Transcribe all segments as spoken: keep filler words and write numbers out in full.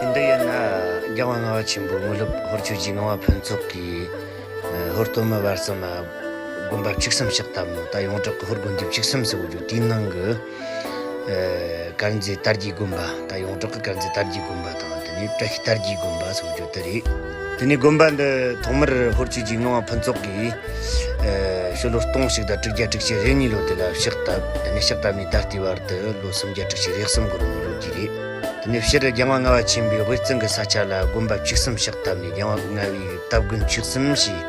འདི་ཡིན་ན་རྒྱལ་དབང་ལྔ་པ་ཆེན་པོའི་དངོས་སློབ་ཧོར་ཆོས་ཀྱི་ངག་དབང་ཕུན་ཚོགས་ཀྱིས། ཨ། ཧོར་སྟོད་སྨད་བར་གསུམ་ལ་དགོན་པ་བཅུ་གསུམ་ཕྱག་བཏབ་ནོ། ད་ཡོངས་གྲགས་ཀྱི་ཧོར་དགོན་སྡེ་བཅུ་གསུམ་ཟེར་བ་ཡོད། དེའི་ནང་གི། ཨ། དཀར་མཛེས་དར་རྒྱས་དགོན་པ། ད་ཡོངས་གྲགས་ཀྱི་དཀར་མཛེས་དར་རྒྱས་དགོན་པ་དང་། དེ་ནས་བཀྲ་ཤིས་དར་རྒྱས་དགོན་པ་ཟེར་བ་ཡོད། དེ་རེད། དེ་ནས་དགོན་པ་འདི་ཐོག་མར་ཧོར་ཆོས་ཀྱི་ངག་དབང་ཕུན་ཚོགས་ཀྱིས། ཨ། ཕྱི་ལོ་སྟོང་གཅིག་དང་དྲུག་བརྒྱ་དྲུག་ཅུ་རེ་གཉིས་ལོ་དེ་ལ་ཕྱག་བཏབ། དེ་ནས་ཕྱག་བཏབ་ནས་ད་ལྟའི་བར་དུ་ལོ་སུམ་བརྒྱ་དྲུག་ཅུ་རེ་གསུམ་འགོར་ནས་ལོ་རྒྱུས་རེད། དེ་ནས་སྤྱིར་རྒྱལ་དབང་ལྔ་པ་ཆེན་པོས་དབུས་གཙང་གི་ས་ཆ་ལ་དགོན་པ་བཅུ་གསུམ་ཕྱག་བཏབ་ནས། རྒྱལ་དབང་ལྔ་པའི་སྟ་གོན་བཅུ་གསུམ་ཞེས་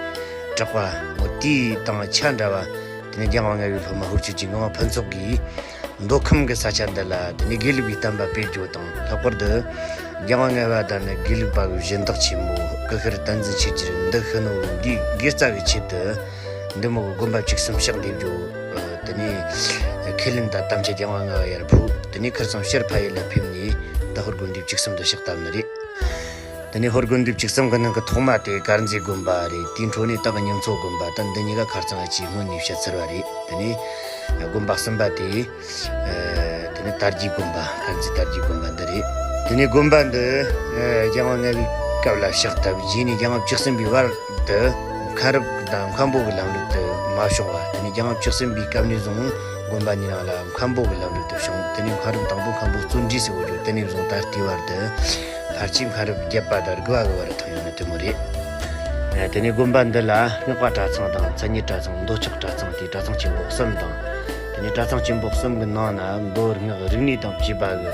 གྲགས་པ། འོ། དེའི་དང་ཆ་འདྲ་བ། དེ་ནས་རྒྱལ་དབང་ལྔ་པའི་སློབ་མ་ཧོར་ཆོས་ཀྱི་ངག་དབང་ཕུན་ཚོགས་ཀྱིས་མདོ་ཁམས་ཀྱི་ས་ཆ་འདི་ལ་དེ་ནས་དགེ་ལུགས་པའི་བསྟན་པ་སྤེལ་རྒྱུ་དང་། ལྷག་པར་དུ་རྒྱལ་དབང་ལྔ་པ་དང་ནི་དགེ་ལུགས་པ་གི་སྦྱིན་བདག་ཆེན་མོ་ཀུ་ཤྲི་བསྟན་འཛིན་ཆོས་རྒྱལ་འདི་ཤི་ནོ་གི་དགེ་རྩ་གི་ཆེད་དུ། འདི་མོ་གི་དགོན་པ་བཅུ་གསུམ་ཕྱག་འདེབས་རྒྱུ། ཨ། དེ་ནས་ཁས་ལེན་དང་དམ་བཅའ་རྒྱལ་དབང་ལྔ་པ་ཡར་ཕུལ། དེ་ནས་ཁིར་ཚང་ཕྱིར་ཕ་ཡུལ་ལ་ཕེབས་ནས་ད་ཧོར་དགོན་སྡེ་བཅུ་གསུམ་དུ་ཕྱག་བཏབ་ནི་རེད། དེ་ནས་ཧོར་དགོན་སྡེ་བཅུ་གསུམ་གི་ནང་གི་ཐོག་མ་དེ་དཀར་མཛེས་དགོན་པ་རེད། དེའི་འཕྲོ་ནས་ད་གི་གཉོས་མཚོ་དགོན་པ། ད་འདི་གཉིས་ཀ་ཁིར་ཚང་གི་སྔོན་ནས་བཤད་ཚར་བ་རེད། དེ་ནས་དགོན་པ་གསུམ་པ་དེ། ཨ། དེ་ནས་དར་རྒྱས་དགོན་པ། དཀར་མཛེས་དར་རྒྱས་དགོན་པ་འདི་རེད། དེ་ནས་དགོན་པ་འདི། ཨ། རྒྱལ་དབང་ལྔ་པའི་སྐབས་ལ་ཕྱག་བཏབ། རྗེས་ནས་རྒྱལ་དབང་བཅུ་གསུམ་པའི་བར་དུ་མཁན་རབས་དང་མཁན་པོ་གི་ལམ་ལུགས་དུ་མ་བྱུང་བ། དེ་ནས་རྒྱལ་དབང་བཅུ་གསུམ་པའི་སྐབས་ནས་བཟུང་དགོན་པ་འདིའི་ནང་ལ་མཁན་པོ་གི་ལམ་ལུགས་དུ་བྱུང་། དེ་ནས་མཁན་རབས་དང་པོ་མཁན་པོ་བརྩོན་འགྲུས་ཟེར་བ་ཡོད། དེ་ནས་བཟུང་ད་ལྟའི་བར་དུ་ཕལ་ཆེར་མཁན་རབས་བརྒྱད་པ་དང་དགུ་པ་གི་བར་ཐོན་ཡོད་ནི་དེ་མོ་རེད། ཨ། དེ་ནས་དགོན་པ་འདི་ལ་སྔགས་པ་གྲྭ་ཚང་དང་མཚན་ཉིད་གྲྭ་ཚང་། མདོ་ཕྱོགས་གྲྭ་ཚང་། དེ་གྲྭ་ཚང་ཆེན་པོ་གསུམ་དང་། དེ་ནས་གྲྭ་ཚང་ཆེན་པོ་གསུམ་གྱི་ནང་ན་མདོ་སྔགས་རིག་གནས་དང་བཅས་པ་གི།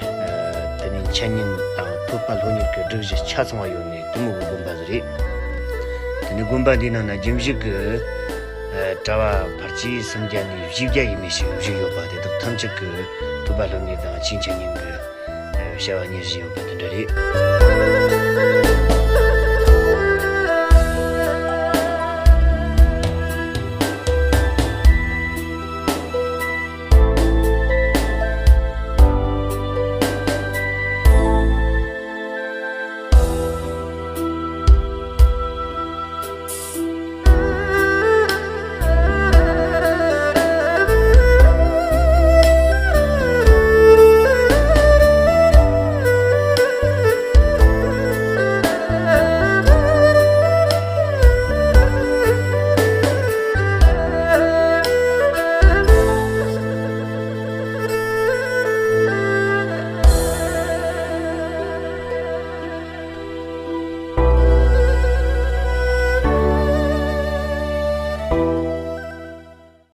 ཨ། དེ་ནས་འཆད་ཉན་དང་ཐོས་པ་སློབ་གཉེར་གྱི་སྒྲིག་གཞི་ཆ་ཚང་བ་ཡོད་ནི་དེ་མོ་གི་དགོན་པ་ཟིག་རེད། དེ་ནས་དགོན་པ་འདིའི་ནང་ན་རྒྱུན་བཞུགས་ཀྱི། ཨ། གྲྭ་བ་ཕལ་ཆེར་སུམ་བརྒྱ་ནས་བཞི་བརྒྱ་ཡས་མས་ཤིག་བཞུགས་ཡོད་པ། དེ་དག་ཐམས་ཅད་ཀྱིས་ཐོས་པ་སློབ་གཉེར་དང་ཆོས་འཆད་ཉན་གྱི། ཨ། བྱ་བ་གཉེར་བཞིན་ཡོད་པ་དེ་འདྲ་རེད།